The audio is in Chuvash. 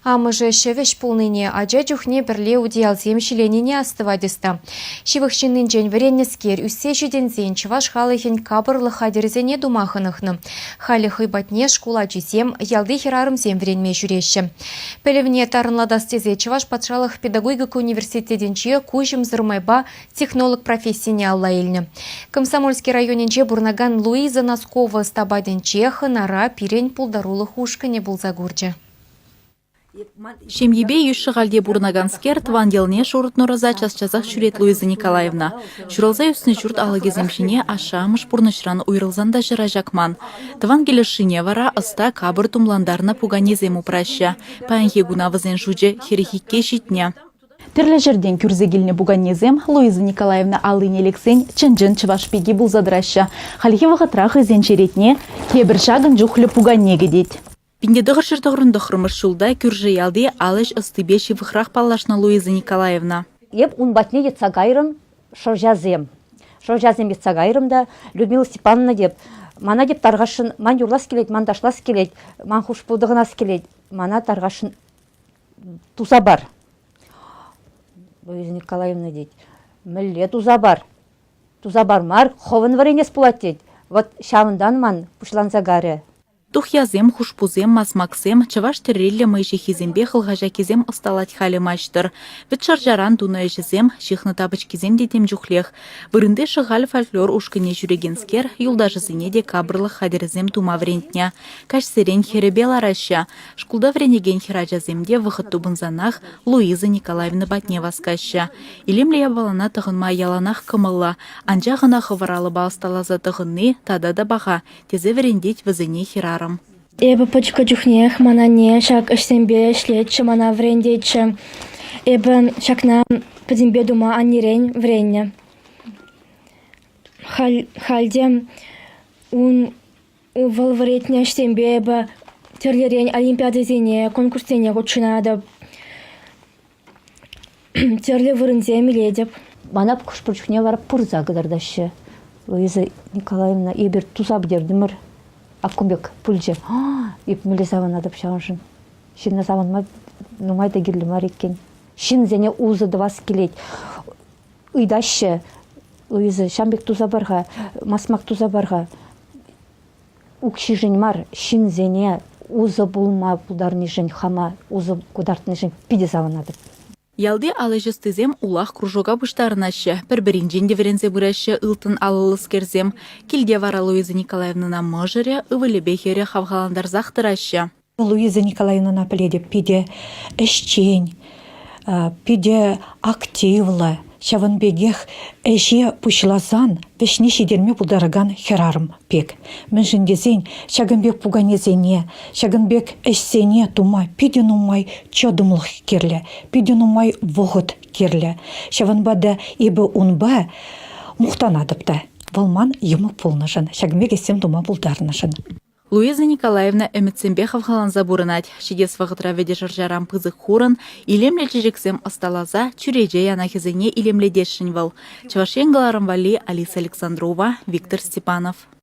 Амӑшӗ ҫӗвӗҫ пулнине, ача чухне пӗрле утиялсем ҫӗленине астӑвать ӑста. Ҫывӑх ҫыннинчен вӗреннӗскер ӳссе ҫитӗнсен чӑваш халӑхӗн капӑрлӑх хатӗрӗсене тума хӑнӑхнӑ. Халӗ хӑй патне шкул ачисем, ялти хӗрарӑмсем вӗренме ҫӳреҫҫӗ. Пӗлӗвне тарӑнлатас тесе Чӑваш патшалӑх педагогика университетӗнче куҫӑмсӑр майпа технолог профессине алла илнӗ. Комсомольски районӗнче пурӑнакан Луиза Носкова ӑста патӗнче хӑнара пирӗн пултарулӑх ушкӑнӗ пулса курчӗ. Ҫемйипе Йӳҫ Шӑхальте пурӑнаканскер тӑван ялне Шурут-Нурӑса час-часах ҫӳрет Луиза Николаевна. Ҫуралса ӳснӗ ҫурт алӑкӗсем ҫине ашшӗ-амӑш пурнӑҫран уйрӑлсан та ҫӑра ҫакман. Тӑван кил ӑшшине вара ӑста капӑр тумлантарнӑ пуканесем упраҫҫӗ. Паянхи куна вӗсен шучӗ 42 ҫитнӗ. Тӗрлӗ ҫӗртен кӳрсе килнӗ пуканесем Луиза Николаевна аллине лексен чӑн-чӑн чӑваш пики пулса тӑраҫҫӗ. Хальхи вӑхӑтра хӑйсен черетне тепӗр ҫакӑн чухлӗ пукане кӗтет. 1999 ҫулта кӳршӗ ялти ал ӗҫ ӑстипе ҫывӑхрах паллашнӑ Луиза Николаевна. Эп ун патне йӑтса кайрӑм шӑрҫасем. Шӑрҫасем йӑтса кайрӑм та Людмила Степановна теп, мана теп тархасшӑн, ман юрлас килет, ман ташлас килет, ман хушпу тӑхӑнас килет, мана тархасшӑн туса пар. Луиза Николаевна тет, мӗнле туса пар? Туса пар мар, хӑвӑн вӗренес пулать тет. Вот ҫавӑнтан ман пуҫланса карӗ. Тухьясем, хушпусем, масмаксем, чӑваш тӗрриллӗ мӑй ҫыххисемпе хӑлха ҫаккисем ӑсталать халӗ маҫтӑр. Вӗт шӑрҫаран тунӑ ӗҫӗсем, ҫыхнӑ тапочкисем те тем чухлех. Вырӑнти Шӑхаль фольклор ушкӑнне ҫӳрекенскер юлташӗсене те капӑрлӑх хатӗрӗсем тума вӗрентнӗ. Каҫсерен хӗрӗпе лараҫҫӗ. Шкулта вӗренекен хӗрачасем те вӑхӑт тупӑнсанах Луиза Николаевна патне васкаҫҫӗ. Илемлӗ япалана тӑхӑнма яланах кӑмӑллӑ, анчах ӑна хӑвӑр алӑпа ӑсталаса тӑхӑнни тата та паха, тесе вӗрентет вӗсене хӗрарӑм. Эпӗ пӑчкӑ чухнех ман анне ҫак ӗҫсемпе ӗҫлетчӗ, мана вӗрентетчӗ. Эпӗ ҫакна пӗтӗмпе тума аннерен вӗреннӗ. Халь, халь те ун вӑл вӗрентнӗ ӗҫсемпе эпӗ тӗрлӗрен олимпиадӑсене, конкурссене хутшӑнатӑп. Тӗрлӗ вырӑнсем илетӗп. Мана хӑш-пӗр чухне вара пырса кӑтартаҫҫӗ. Луиза Николаевна, эпир туса пӗтертӗмӗр. Ак кун пек пулчӗ. Эп мӗнле савӑнатӑп ҫавӑншӑн. Ҫынна савӑнма нумай та кирлӗ мар иккен. Ҫынсене усӑ тӑвас килет. Ыйтаҫҫӗ, Луиза, ҫам пек туса пар-ха, масмак туса пар-ха. Укҫишӗн мар, ҫынсене усӑ пулма пултарнишӗн, хама усӑ кӑтартнишӗн питӗ савӑнатӑп. Ялти ал ӗҫ ӑстисем улах кружока пуҫтарӑнаҫҫӗ, пӗр-пӗринчен те вӗренсе пыраҫҫӗ ылтӑн алӑллӑскерсем. Килте вара Луиза Николаевнӑна мӑшӑрӗ, ывӑлӗпе хӗрӗ хавхалантарсах тӑраҫҫӗ. Луиза Николаевнӑна пӗлетӗп, питӗ ӗҫчен, питӗ активлӑ, ҫавӑн пекех ӗҫе пуҫласан вӗҫне ҫитерме пултаракан хӗрарӑм пек. Мӗншӗн тесен ҫакӑн пек пуканесене, ҫакӑн пек ӗҫсене тума питӗ нумай чӑтӑмлӑх кирлӗ, питӗ нумай вӑхӑт кирлӗ. Ҫавӑнпа та эпӗ унпа мухтанатӑп та. Вӑл ман йӑмӑк пулнӑшӑн, ҫакӑн пек ӗҫсем тума пултарнӑшӑн. Луиза Николаевна ӗмӗтсемпе хавхаланса пурӑнать. Ҫитес вӑхӑтра вӗтӗ шӑрҫаран пысӑк хурӑн, илемлӗ чечексем ӑсталаса чӳрече янахӗсене илемлетесшӗн вӑл. Чӑваш Ен кӑларӑм валли Алиса Александрова, Виктор Степанов.